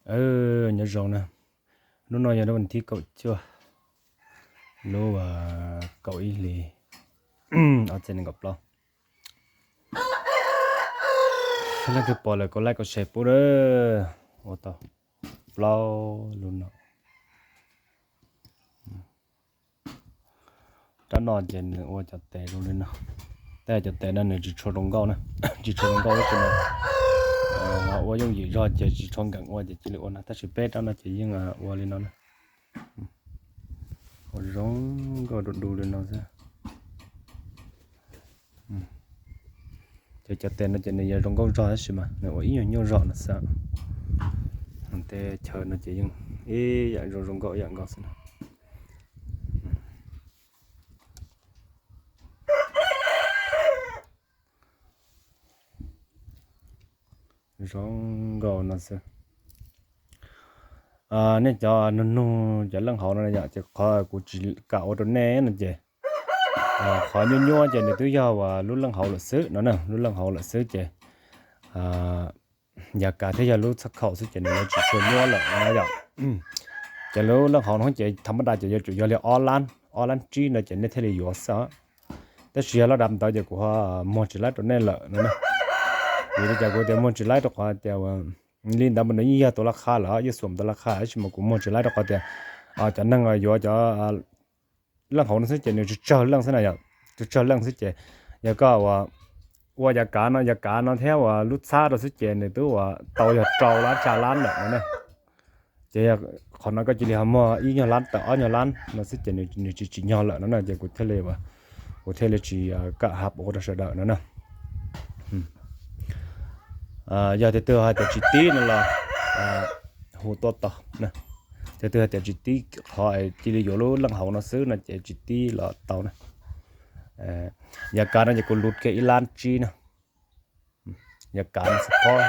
Nyob zoo na, hnub no yog lub vas thib kaum cuaj, lub kaum ib hlis ob txhiab nees nkaum plaub. Leej twg pom lawm kuv like kuv share pub na. Ua tau plaub lub no. Rab no ces nws ua cov tes zoo li no. Tej cov tes no nws tsis tshua zoo nkauj na, tsis tshua zoo nkauj tab sis mas ua yooj yim zog ces tsis tshua nkees ua ces cia li ua no, tab sis peb rab no ces yeej ua li no na. Ua zoo nkauj du du li no xwb. Ces cov tes no ces nws yog zoo nkauj zog tab sis mas nws ua ib nyuag nyuaj zog no xwb. Tej chaw no ces yeej ib yam zoo zoo nkauj ib yam nkaus xwb na. Zoo nkauj no xwb. Nej cov nug nug cov leej hauv no yom, ces qhov kuv tsis kam ua rau nej no ces qhov nyuaj nyuaj ces nws twb yog uas lub leej hauv lawm xwb no na, lub leej hauv lawm xwb ces yav kav thiab yog lub txhab khaum xwb ces nws yuav tsis tshua nyuaj lawm no yom. Ces lub leej hauv no ces thaum mab dam ces yuav tsum yog li ob lab, ob lab tsib no ces nej thiaj li yuav xwb. Tab sis yog laj dam ntawd ces kuv ho muag tsis laib rau nej lawm no na. Vim li cas kuv tias muag tsis laib rau qhov tias li ntawd mas nws yeej yog tus laj qha lawm, yeej xuam tus laj qha, tab sis mas kuv muag tsis laib rau qhov tias cov neeg yuav cov leej hauv no xwb ces nws tsawg tsawg leej xwb na yom, tsawg tsawg leej xwb ces yog koj ua, ua yav kav no, yav kav no thiab uas lub txhab rau xwb ces nws twb uas tau yog rau lab xya lab lawm no na. Ces yog qhov no koj cia li ho muag ib nyuag lab tawm ob nyuag lab no xwb ces nws tsis tsim nyog lawm no na, ces kuv thiaj li, kuv thiaj li tsis kam hab ua rau sawv daws no na. Yog tias twg hais tias tsis tib no los hu tuaj tau. Tias twg hais tias tsis tib qhov cia li yuav lub leej hauv no xwb no ces tsis tib los tau na. Yav kav no ces kuv lub kiag ib lab tsib na. Yav kav no xwb pob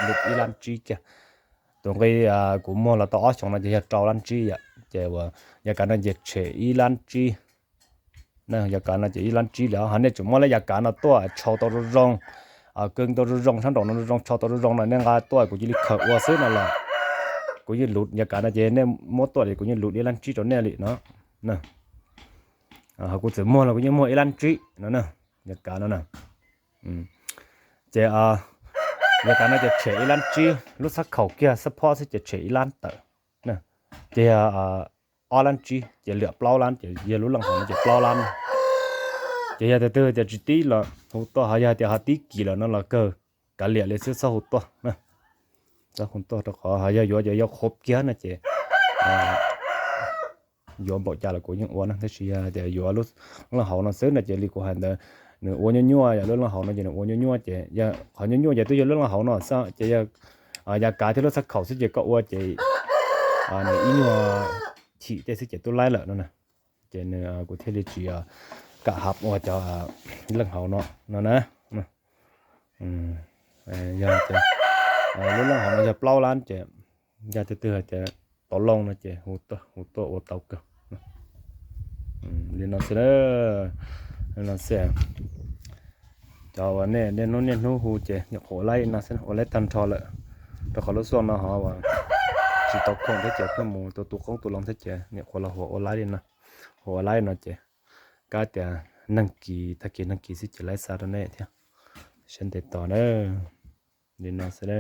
lub ib lab tsib kiag. Tus nqi kuv muag los tau ob xyoos no ces yog rau lab tsib yom, ces uas yav kav no ces tshem ib lab tsib. Yav kav no ces ib lab tsib lawm, ho nej tseem muab lub yav kav no tuaj tshau tau zoo zoo, kee tau zoo zoo, sab nraum no zoo zoo, tshau tau zoo zoo no nej nqa tuaj kuv cia li khaws ua xwb no los kuv yeej lub yav kav no ces nej muab tuaj ces kuv yeej lub ib lab tsib rau nej li no. Ho kuv txawm muag los kuv yeej muag ib lab tsib no na, yav kav no na. Ces yav kav no ces tshem ib lab tsib, lub txhab khaum kiag xab phob xwb ces tshem ib lab tawm. Ces yog ob lab tsib ces lwam plaub lab ces yog lub leej hauv no ces plaub lab. Ces yog tias twg tias tsis tib los hu tuaj, ho yog tias ho tib kis lawm no los kawg kav liam li xwb txhob hu tuaj. Txhob hu tuaj rau qhov ho yog yuav ces yuav qhuav kiag no ces yuav npaum cas los kuv yeej ua na, tab sis yog tias yuav lub leej hauv no xwb no ces li kuv hais ntawd, nws ua nyuaj nyuaj, yog lub leej hauv no ces nws ua nyuaj nyuaj ces qhov nyuaj nyuaj ces twb yog lub leej hauv no xwb ces yog yav kav thiab lub txhab khaum xwb ces koj ua ces nws ib nyuag chim tej xwb ces twb laib lawm no na. Ces nws kuv thiaj li tsis kam hab ua cov leej hauv no no na. Yog tias lub leej hauv no yog plaub lab ces yog tias twg hais tias tau loo no ces hu tuaj ua tau kawg. Li no xwb, li no xwb. Cov uas nej niaj hnub niaj hnub hu ces nyuam qhuav ua laib li no xwb, ua laib tag nrho lawm. Rau qhov lub xuaj no ho uas tsis tau khoom thiab ces pheej mus tu tu qoob tu loo thiab ces nyuam qhuav los hu ua laib li no, hu ua laib li no ces kab tias neeg kis tag kis neeg kis xwb ces laib xa rau nej thiab. Sawv ntev tos na. Li no xwb na.